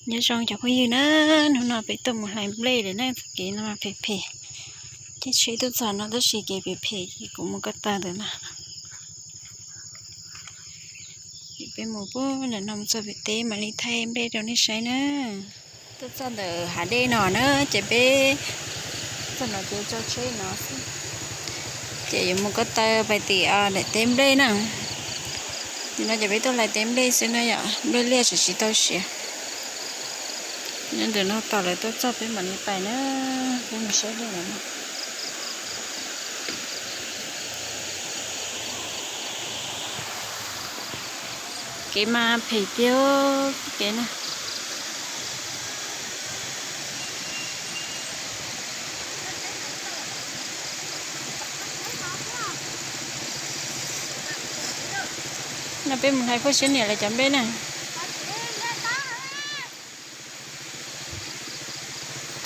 Nyob zoo cov phooj ywg na, hnub no peb tuaj mus hlais nplej lawm na, txoj kev no mas phem phem. Caij tsheb tuaj txog no tab sis kev phem phem ces kuv mus ko taw ntawm no. Ces peb mus puag ntawm no mus txog pem teb mam li thaij nplej rau nej saib na. Tuaj txog ntawm hav dej no na, ces peb txog no ces tso tsheb no xwb. Ces yuav mus ko taw pais tim daim teb nplej na. Nim no ces peb tuaj hlais teb nplej xwb na yom, nplej liaj tseem tsis tau siav. Nyob ntawm no tos lawv tuaj txog peb mam li pais na, peb mus saib dej lawm no. Kev mas phem tiag kev na. No peb mus hlais phooj siab niam lawv cov nplej na.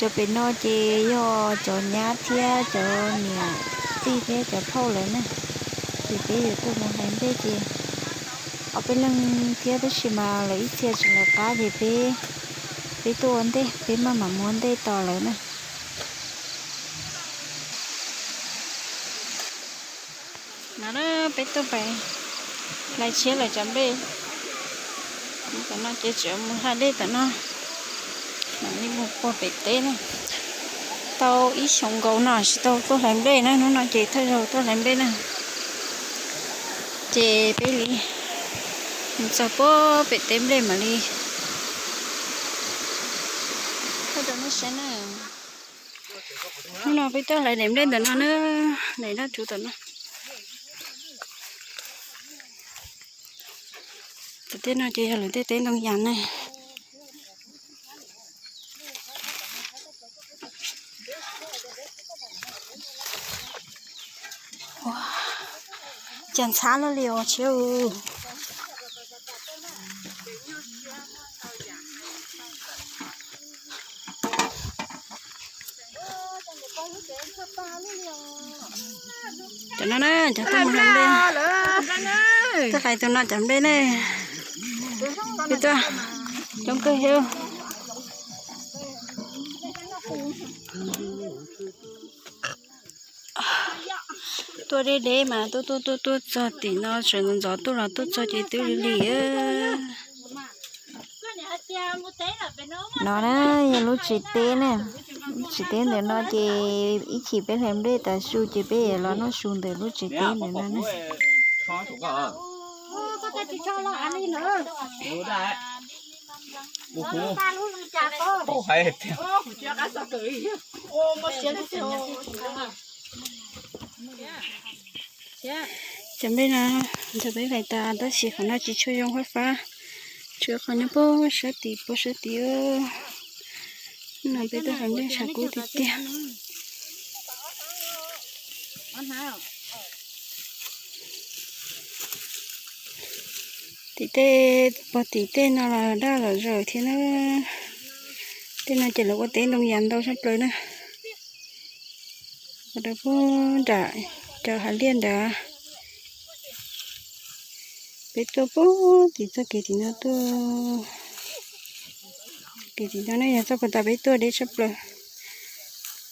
Cov pem no ces yog cov nyab thiab cov niam tij thiab cov phauj lawv na. Ces peb yuav tuaj mus hlais nplej ces ob peb leeg thiab tab sis mas lawv ib txhia tseem lawv qab ces peb, peb tuaj ua ntej, peb maj mam mus ua ntej tos lawv na. No na, peb tuaj pais hlais tshiab lawv cov nplej. Tom no ces tseem mus hla dej tom no, mam li mus puag pem teb na. Tau ib xyoos nkaus no tsis tau tuaj hlais nplej na, hnub no ces thawj zaug tuaj hlais nplej na. Ces peb li mus txog puag pem teb nplej mam li thaij rau nej saib na. Hnub no peb tuaj hlais daim nplej ntawm no na, daim daj rhuv tom no. Tom tej no ces yog lawv tej teb ntoo yas na. Cas ntxhab luaj li os tshiab. Cov no na, cov tuaj mus hlais nplej, tuaj hlais tus no cov nplej ne. Peb tuaj coob kawg thiab. Tuaj deb deb mas tuaj tuaj tuaj tuaj txog tim no sawv ntxov ntxov tuaj los tuaj txog ces twb lig lig. No na yog lub tsev teb na, lub tsev teb ntawm no ces ib chim peb hlais nplej tas su ces peb yuav los noj su ntawm lub tsev teb ntawm no na. Cov nplej no, ntshe peb hlais tas tab sis qhov no tsis tshua zoo fab fab, tshuav qhov nyob puag sab tid, puag sab tid. No peb tuaj hlais nplej tshav kub tiag tiag. Tim tej, puag tim tej no los daj zom zaws thiab na. Tej no ces lawv ua teb ntoo yas ntau tshaj plaws na. Ua rau puag nram cov hav liaj nrad. Peb tuaj puag tim txoj kev tim no tuaj. Kev tim no ne yog txoj puag ta peb tuaj deb tshaj plaws.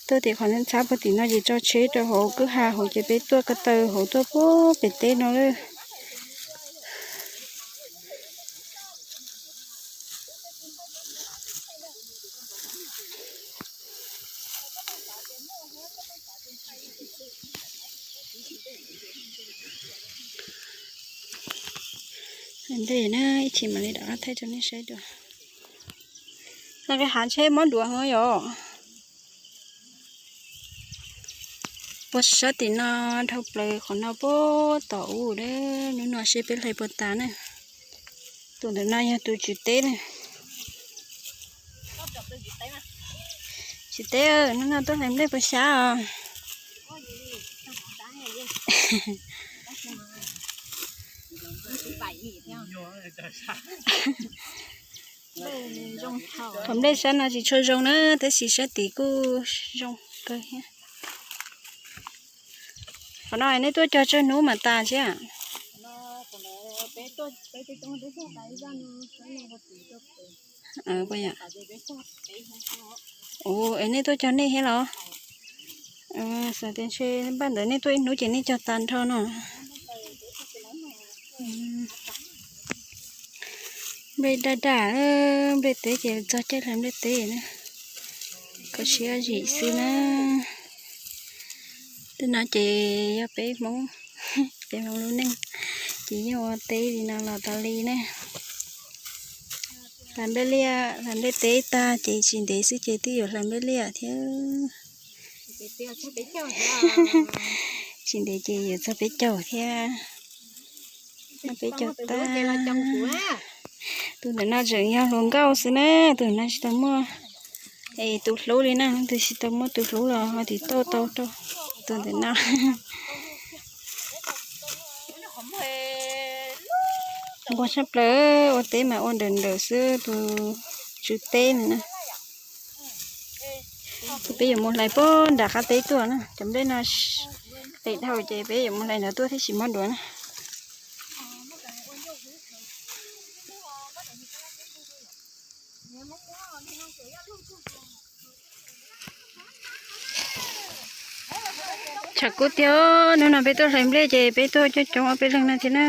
Tuaj tim qhov ntxhab puag tim no ces tso tsheb rau hauv kwj ha hauv ces peb tuaj ko taw hauv tuaj puag pem teb no lawm. Ntej na ib chim mam li rov qab thaij rau nej saib dua. No peb hav tsheb mob duav heev yom. Puag sab tim no dhau plaws qhov no puag tom ub, hnub no seb peb hlais puas tas na. Tus ntawm no yog tus tswv teb na. Tswv teb, hnub no tuaj hlais nplej puas xyab os? Qhov nplej sab no tsis tshua zoo na, tab sis sab tid kuj zoo kawg thiab. Qhov no nej tuaj cog tsawg hnub mam tas thiab? Ua, es nej tuaj cog nej thiab los? Xav tias ntshe npaj ntawd nej tuaj ib hnub ces nej cog tas nrho no. Nplej daj daj, nplej teb ces txog caij hlais nplej teb na. Kho siab zim xwb na. Tej no ces yog peb Hmoob, peb Hmoob lub neej ces yeej ua teb li no los tas li ne. Hlais nplej liaj, hlais nplej teb tag ces tsis ntev xwb ces twb yuav hlais nplej liaj thiab. Tsis ntev ces yuav txog peb caug thiab. Noj peb caug tag. Tus ntawm no tseem yog hluas nkauj xwb na, tus no tsis tau muaj es tus hlub li na, tus tsis tau muaj tus hlub los ho tiv tauj tau rau tus ntawm no. Nquag tshaj plaws, ua teb mas ua nrawm nrawm xwb tus tswv teb no na. Peb yuav mus hlais puag nram qab teb tuaj na, cov nplej no pem dhau ces peb yuav mus hlais nrad tuaj thiab tsis mob duav na. Tshav kub tiag, hnub no peb tuaj hlais nplej ces peb tuaj coob coob ob peb leeg no thiab na.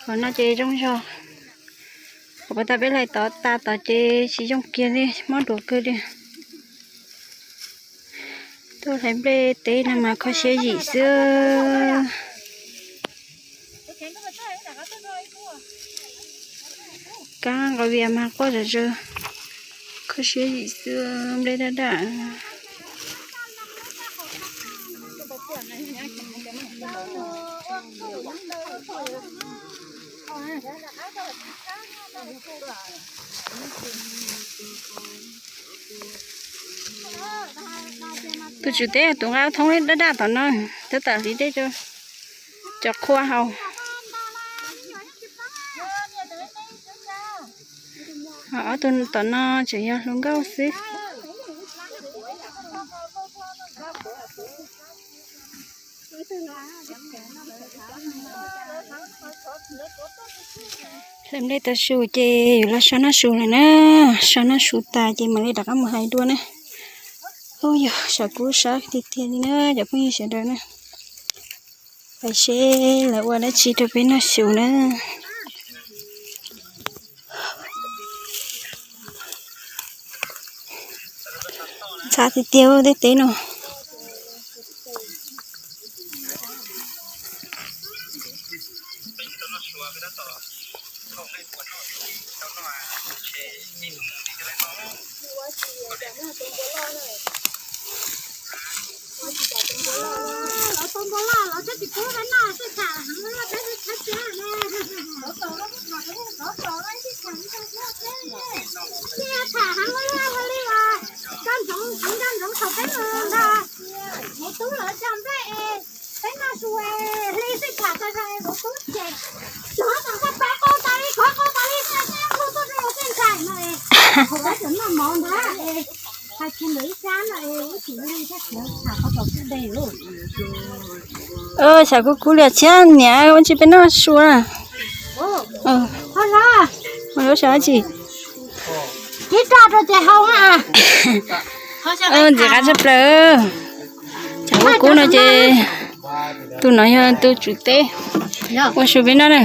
Qhov no ces zoo zog, qhov pas tas peb hlais tod tas tod ces tsis zoo kiag li, mob duav kawg li. Tuaj hlais nplej teb no mas kho siab zim xwb. Kab nqos vias mas quaj zom zaws, kho siab zim xwb, nplej daj daj. Tus tswv teb tus nqa thoob daj daj tom no, tab tom hliv dej rau cov qhua haus. Ho ob tug tom no tseem yog hluas nkauj xwb. Hlais nplej tav su ces yuav los so noj su lawm na. So noj su tas ces mam li rov qab mus hais dua na. Ub, yog saum kub sab tiag tiag li na cov phooj ywg sawv daws na. Pais seb lawv ua dab tsi rau peb noj su na. Ntxhab tiag tiag tej teb no. Xav kub kub li thiab niam, ua tsi peb noj su na. Ntxim qab tshaj plaws. Xav kub kub no ces tus no yog tus tswv teb ua su peb noj na.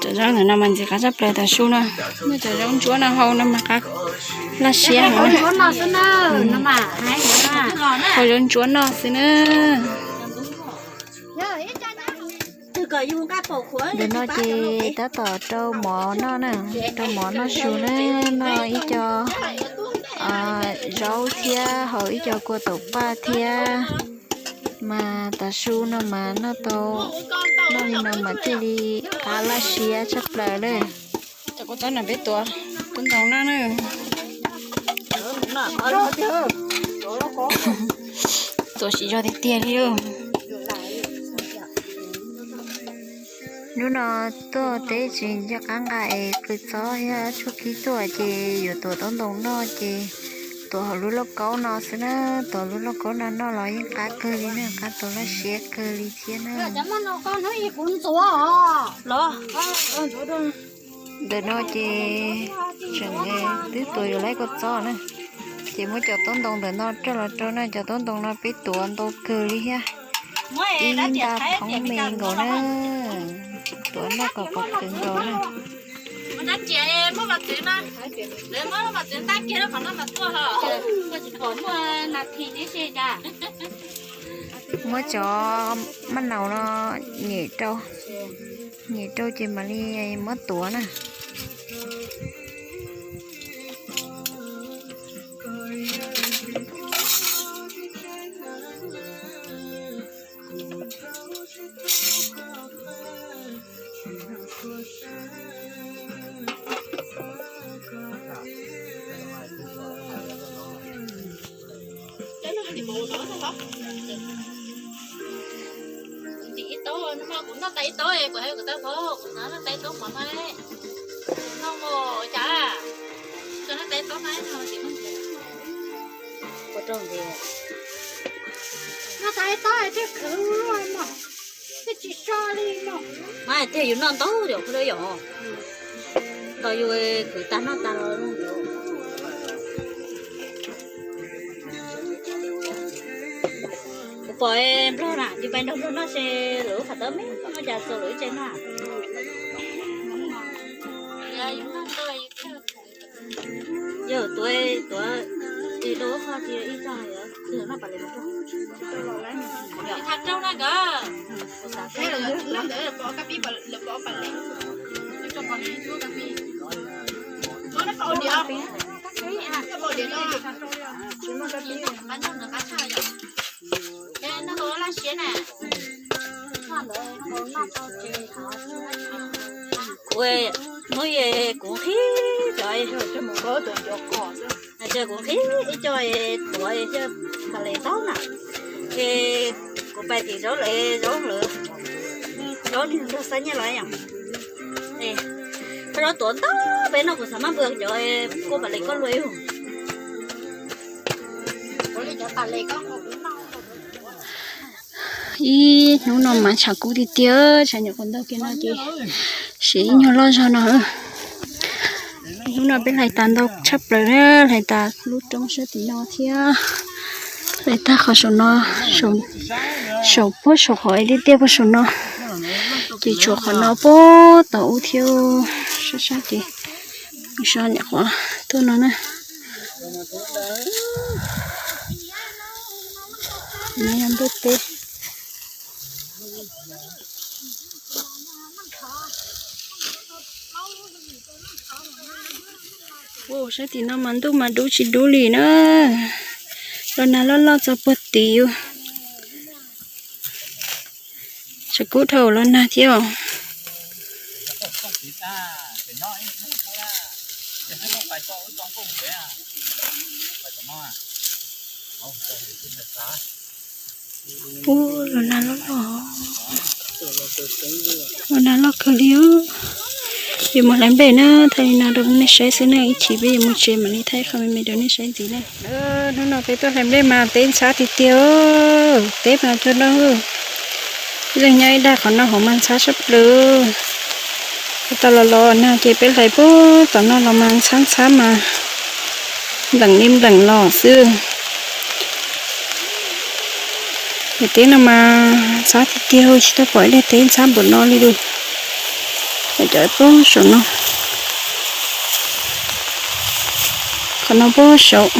Cov zaub ntawm no mas ntxim qab tshaj plaws, tav su no, cov zaub ntsuab no hau no mas qab laj siab heev. Hau zaub ntsuab noj xwb na. Ntawm no ces tab tom rau mov noj na, rau mov noj su na, noj ib co zaub thiab hau ib co kua taum paj thiab. Mas tav su no mas noj tau, noj li no mas thiaj li qab laj siab tshaj plaws na. Cov kua txob no peb tuav kua ntoo noj na. Tuav siv zog tiag tiag li. Hnub no tuaj teb tsis nco qab nqa es qws txob thiab tshuaj khib tuaj ces yuav tuav taub ntoo noj ces Tuav hauv lub lauj kaub no xwb na, tuav lub lauj kaub no noj los yeej qab kawg li na, qab tuav laj siab kawg li thiab na. Ntawm no ces tseem twb tuav yuav laib kua txob na, ces muab cov taub ntoo ntawm no rau los rau na, cov taub ntoo no peb tuav ntau kawg li thiab. Ib nta thoob me nkaus na, tuav noj kom pov khwv nkaus na. Muab cov maj naus no nyem rau, nyem rau ces mam li muab tuav na. Ib taub no kuv noj tas ib taub, kuv hais kuv tau hov, kuv xav noj tas ib taub mov no. Noj ua cas, koj noj tas ib taub no no ces noj tas ib taub thiaj khwv mas, thiaj tsis so li no. Mas tiag yus noj ntau yom, yom, ntos yus khwv tas noj tas los. Kuv pom nplog na, yus pais nrog nplog noj ces lawv qhov tawb me muaj cas txog lawv ib tse noj. Yog tuav, tuav ib tog, ib tog, ib tog noj pas les mas tog. Kuv, hnub kuv nqhis cov, kuv nqhis ib co tuav thiaj pas les taub na, ces kuv pais tim zaub lawv, zaub lawv, zaub nws nrog xab nyiaj los yom. Koj zaub tuav ntau peb no kuv xav maj npua cov kua pas les koj luag ib. Ib hnub no mas tshav kub tiag tiag, tshav nyuam qhuav ntaug kiag no ces siav ib nyuag loj zog no. Ib hnub no peb hlais tas ntau tshaj plaws na, hlais tas lub roob sab tim no thiab, hlais tas qhov saum no, saum puag saum qhov tiaj tiaj puag saum no, ces tshuav qhov no puag tom ub thiab, sab sab ces so nyuam qhuav tuaj no na. No yog npawj teb. Ua sab tim no mas ntuj mas dub tsis dub li na. Los nag loj loj txog puag tim yus. Tshav kub dhau los nag thiab os. Ub, los nag loj loj, los nag loj kawg li. Yuav mus hlais nplej na, thaij li no rau nej saib xwb na, ib chim peb yuav mus tsev mam li thaij qhov me me rau nej saib ntxiv na. Hnub no peb tuaj hlais nplej mas teb ntxhab tiag tiag, teb mas cog loj. Ib leeg nyob ib dag qhov no hauv mas ntxhab sab plaws. Tau los los nag ces peb hlais puag tom no los mas ntxhab ntxhab mas npleem li npleem los xwb. Daim teb no mas ntxhab tiag tiag, tsis tau pom ib daim teb ntxhab npaum no li lawm. Cov puag saum no, qhov no puag saum.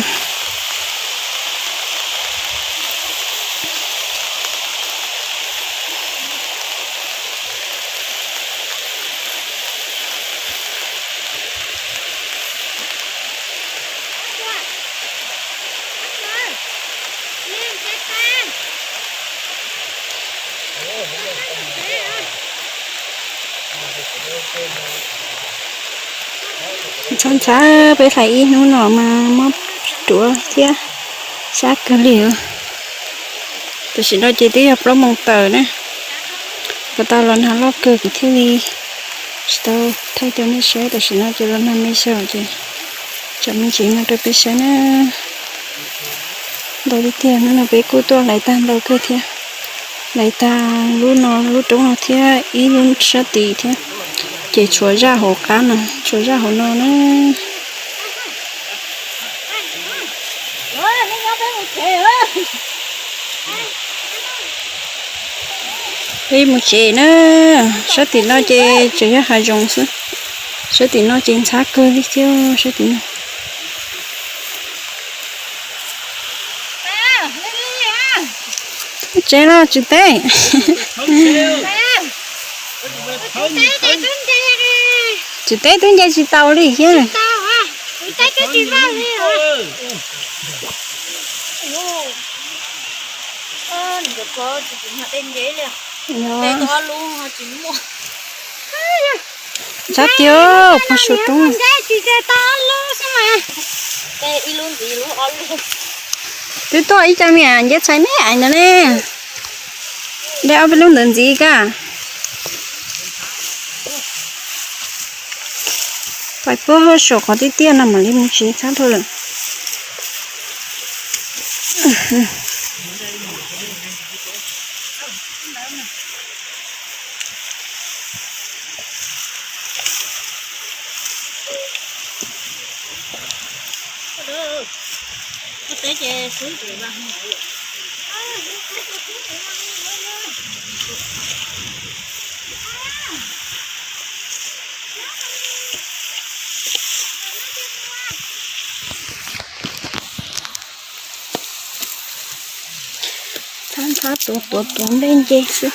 Ntxhab ntxhab, peb hlais ib hnub no mas mob ruav thiab, sab kawg li. Tam sim no ces twb yog plaub moos tawm na, puas tau los nag loj kawg kuv thiaj li tsis tau thaij rau nej saib. Tam sim no ces los nag me xyaw ces tso me ntsis no rau peb saib na. Ntau tiag tiag no, peb kuj tuaj hlais tag ntau kawg thiab. Hlais tag lub no, lub roob no thiab ib lub sab tid thiab. Ces tshuav zaj hauv qab no, tshuav zaj hauv no na. Peb mus tsev na. Sab tim no ces tseem yog hav zoov xwb. Sab tim no ces ntxhab kawg li thiab sab tim no. Tsev los Tswv Teb. Tswv Teb twb nce tsis tau li thiab. Ntxhab tiag, pog suav roob. Twb tuaj ib co me nyuam ntxhais me ais ntawd ne. De ob peb lub ntawd ntxiv koj. Pais puag saum qhov tiaj tiaj no mam li mus tsev txhob dhau lawm. Txhab ntxhab tuav tuav tuav nplej nce xwb.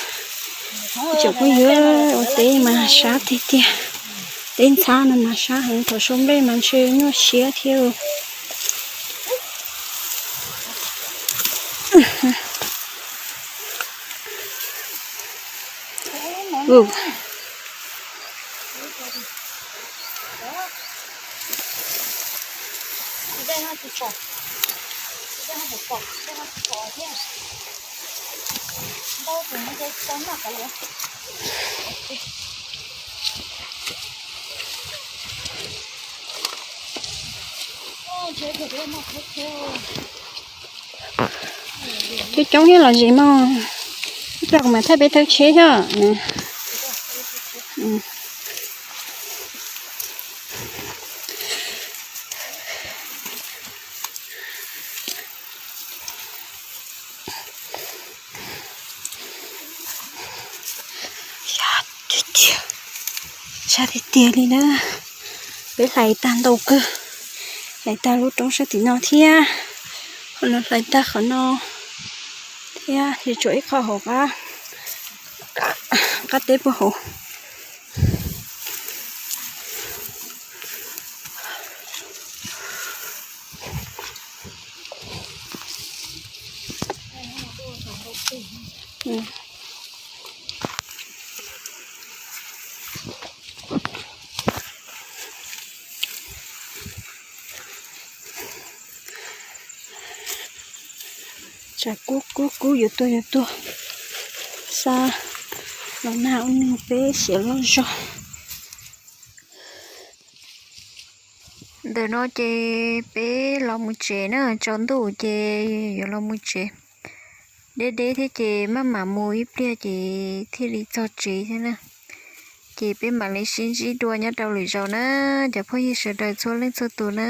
Tseem phooj ywg, ua teb mas sab tiag tiag. Teb ntxhab no mas sab heev, thaum sau nplej mas ntshe nyuaj siab thiab. Coob coob thiab los zis mog. Ib pliag kuv mam thaij peb thawj tsheb thiab. Sab tiag tiag li na. Peb hlais tag ntau kawg. Hlais tag lub roob sab tim no thiab. Qhov no hlais tag qhov no thiab, tsis tshuav ib qho hauv qab, qab teb puag hauv. Tsam kub kub kub yuav tuag yuav tuag. Xa los nag ua neeg peb siav loj zog. Ntawm no ces peb los mus tsev na, tsaus ntuj ces yuav los mus tsev. Deb deb thiab ces maj mam mus ib pliag ces thiaj li txog tsev thiab na. Ces peb mam li sib ntsib dua nyob rau lwm zaus na, cov phooj ywg sawv daws txhua leej txhua tus na.